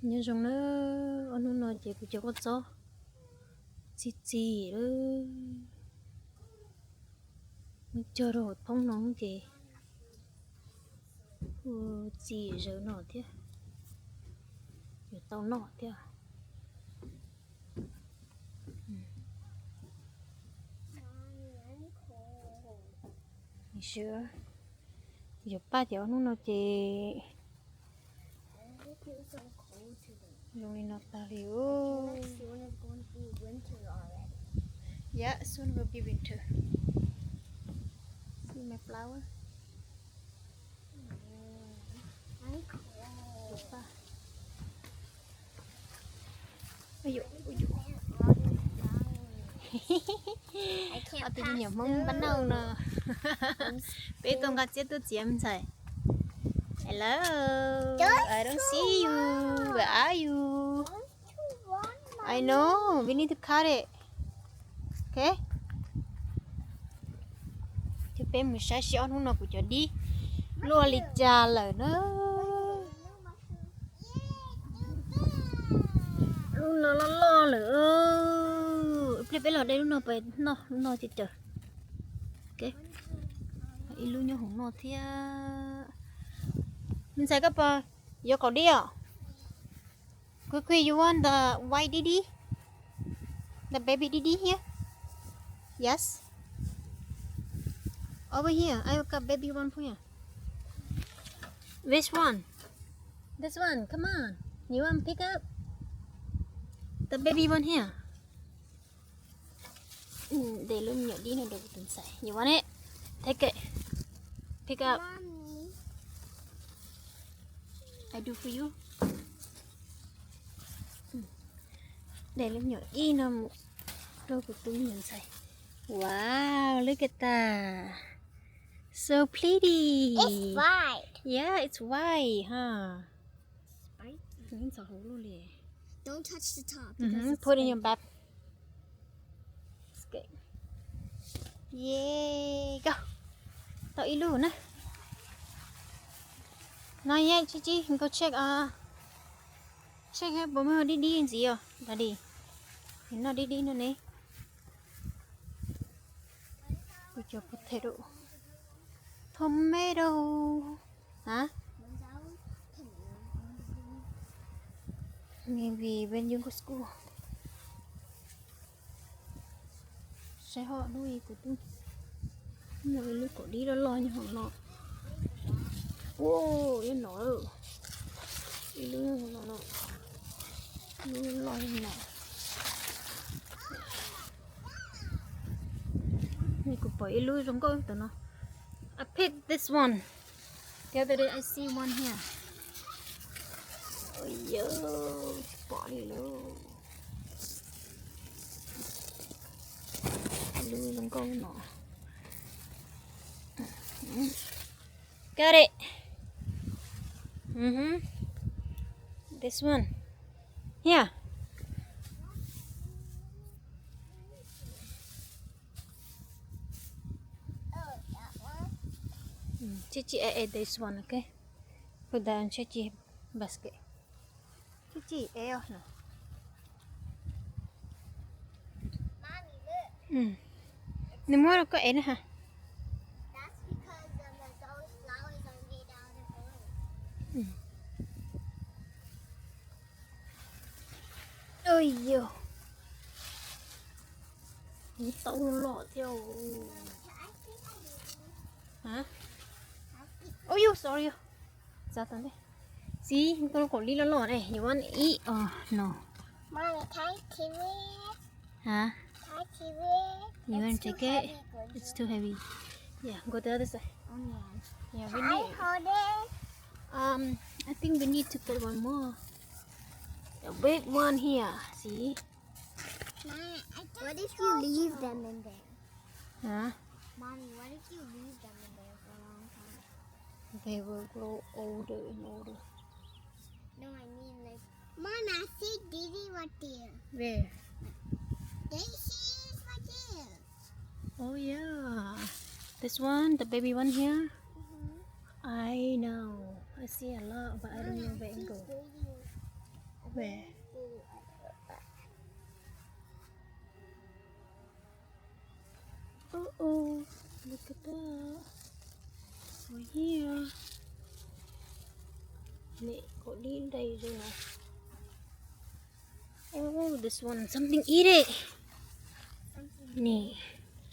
Nyob zoo na, ob hnub no ces kuv cov kua txob txi txi lawm. Muab cog rau hauv thoob no ces kuj txi zawv no thiab, yuav tau noj thiab. Yog paj ces ob hnub no ces zoo li no tag li. Yeah, soon will be winter. See my flower. Ob tug me nyuam Hmoob npab nauj no. Peb tuaj nqa tsiab tuaj txiav me ntxhais. Hello. I don't see you. Where are you? I know. We need to cut it. Okay. Ces peb mus saib seb ob hnub no kuv cov dib luaj li cas lawm na. Lub no loj loj lawm. Ib pliag peb los de lub no pais noj, lub no ces cawm. Ib lub nyob hauv no thiab. Me ntxhais, koj puas yuav kaum dib os? Quick, quick, you want the white didi? The baby didi here? Yes. Over here, I got baby one for you. Which one? This one, come on. You want pick up? The baby one here. De lub me nyuam dib no rau kuv tus ntxhais. You want it? Take it. Pick up. I do for you. De lub me nyuam dib no mus rau kuv tus me nyuam ntxhais. Wow, look at that. So pretty. It's white. Yeah, it's white, huh? Spicy. Ntxhov hauv lub li. Don't touch the top. Put in your bag. Yay, go. Tau ib lub na. No yet, Chi Chi, go check. Check puas muaj dib dib ntxiv os. Daddy, noj dib dib no ne. Kuv cov potato, tomato. Hả? Maybe when you go school. Saib ho hnub ib kuv twb muaj ib lub kaum dib loj loj nyob hauv no. Ua, ib no, ib lub hauv no no, lub loj no. Kuv pom ib lub zoo nkauj tam no. I picked this one. The other day I see one here. Ua, tsis pom li lawm. Lub zoo nkauj no. Got it. Mm-hmm. This one. Here. Chichi ate this one, okay? Put that in Chichi basket. Chichi ate os no. Nws muab rau koj ate na ha. Ui yog, kuv tau loj thiab. Ui yog, sorry. Txav tau ntej. See, koj lub kaum dib loj loj ne, you want eat or no? Mommy, can I kiwi? Huh? Can I kiwi? You want to take it? It's too heavy. Yeah, go the other side. Yeah, we need. Can I hold it? Um, I think we need to get one more. A big one here, see? What if you leave them in there? Huh? Mommy, what if you leave them in there for a long time? They will grow older and older. No, I mean, like, Mom, I see Didi right there. Where? There she is right there. Oh yeah. This one, the baby one here? Mm-hmm. I know. I see a lot, but I don't know where it go. Mommy, I see Didi. Where? Oh, oh, look at that. Over here. Nè, kaum dib nreg zoo na. Oh, this one, something eat it. Nè.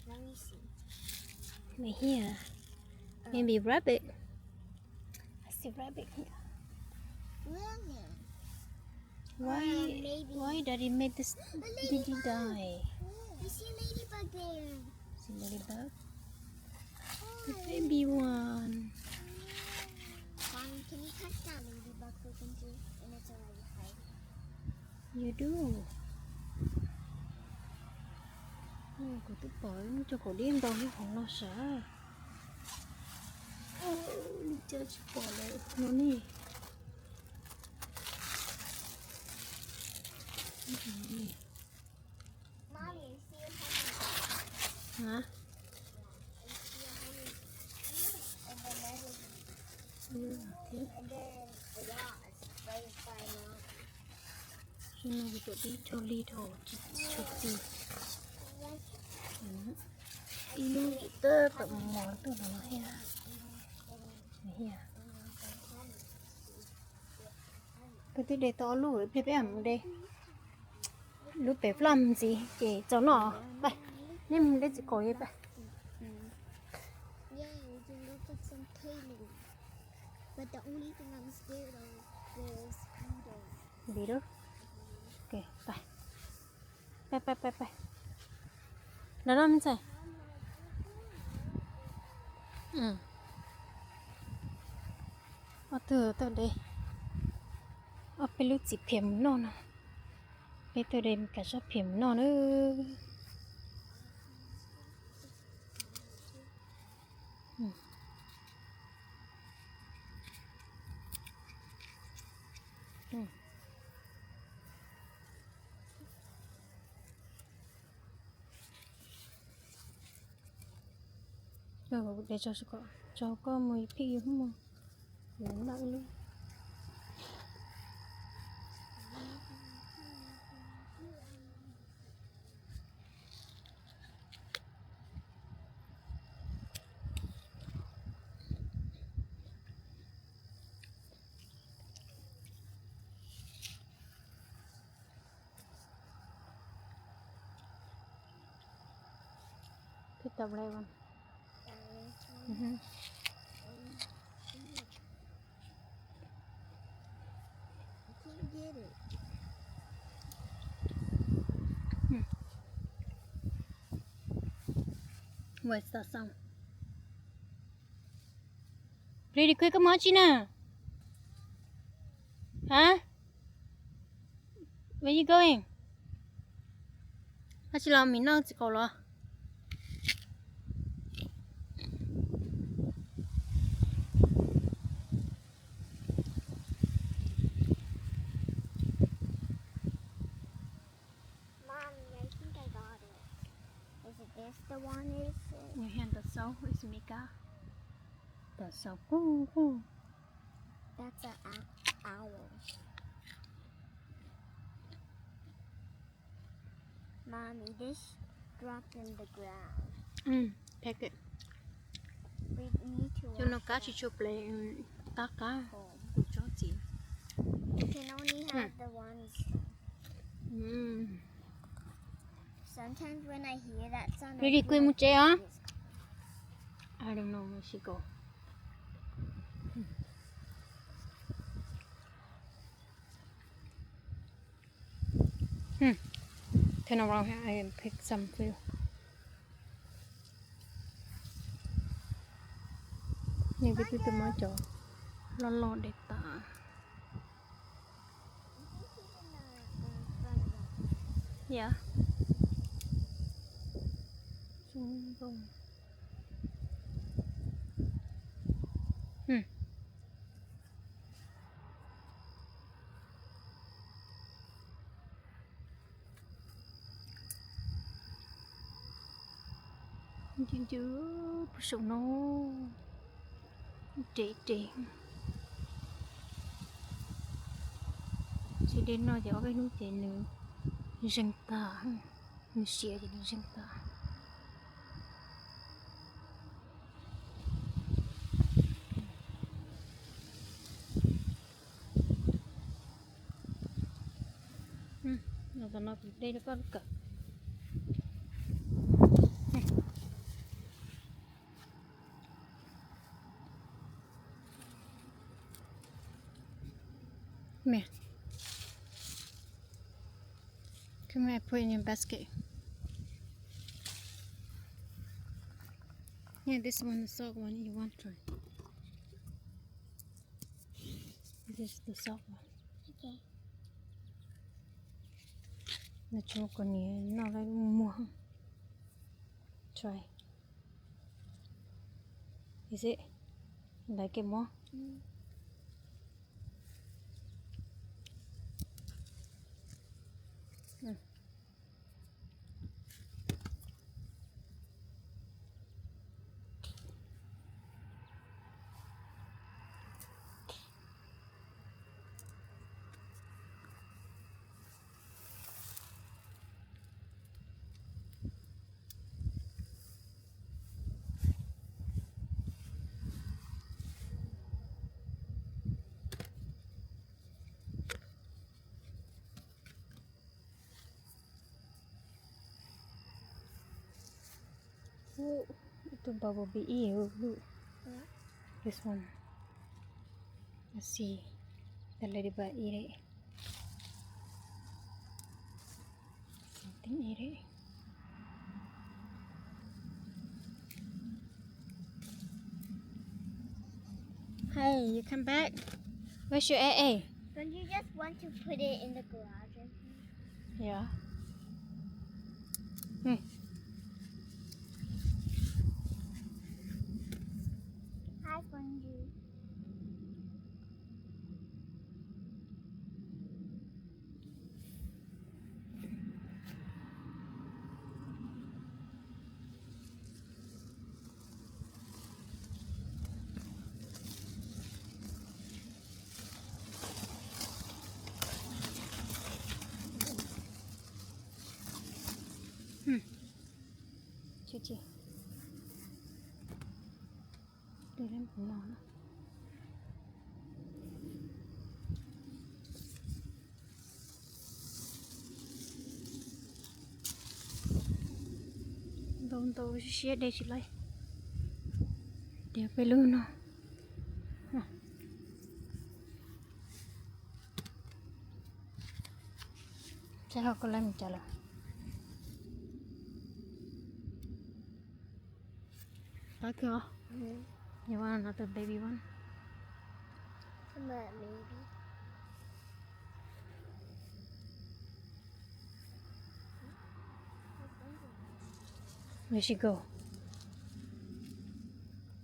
Let me see. Right here. Maybe rabbit. I see rabbit here. Really? Why, why daddy made this? Did he die? You see a ladybug there? See ladybug? The baby one. Mommy, can you catch that ladybug we can do? And it's already hiding. You do. Kuv twb pom muaj cov kaum dib ntau hauv no sav. Li cas tsis pom lawm no ne. Hả? Xyoo no kuv tuaj tib co li dhau tsis tshua txi. Ib lub tab tom mos mos tuaj no thiab. Koj twb de tau ob lub, ib pliag peb mam mus de lub pem flaj ntxiv ces txaus noj. Pab, neb mus de txiv qaub li pab. Yeah, we can go get some kale. But the only thing I'm scared of is beetles. Beetles? Ok, pab. Pab, pab, pab, pab. Los no me ntxhais. Ob tug tuaj de ob peb lub txiv phiam mus noj no. Peb tuaj de kav sab phiam mus noj na. Tso koj mus phij mus. Kuv noj ib lub. Pick the red one. Mhm. I can't get it. Hmm. What's that sound? Pretty quick, koj mus dab tsi na? Hả? Where you going? Dab tsi los, mim noj txiv qaub los? Mommy, I think I got it. Is it this the one? Is it? Ntawm saud, is Mika. Ntawm saud qub qub. That's an owl. Mommy, this dropped in the ground. Mm, take it. We need to wash it. Cov no kab tsis tshua plev, qab qab, kuv tsob txiv. You can only have the ones. Mm. Sometimes when I hear that sound, I feel like... Lily, kuj mus tsev os. I don't know, mus tsev os. Hmm. Turn around here, I pick some for you. Nej peb twb tuaj muab cov loj loj de tas. Yeah. Hmm. Ncw ncw puag saum no, res res. Tsis de no ces ob peb hnub ces nws zeeg tag, nws siav ces nws zeeg tag. Los tom no kuv de rau koj lub kawm. Mẹ. Come here, put in your basket. Yeah, this one, the soft one, you want to try. This is the soft one. Okay. Nws tsis muaj kua niam noj lawm, muag. Try. Is it? You like it more? Mm. Mm. Ub, ib tug bumblebee ib yam ub. This one. Let's see. The ladybug eat it. Something eat it. Hey, you come back. Where's your A A? Don't you just want to put it in the garage or something? Yeah. Hmm. Hi, Fungi. Hm. Tsis, tsis. Dej leb npaum no na. Ntau ntau siab siab dej tsis laib. Tias peb lub no. Saib ho koj laib mus cas lawm. Qab kawg os. You want another baby one? Maybe. Where she go?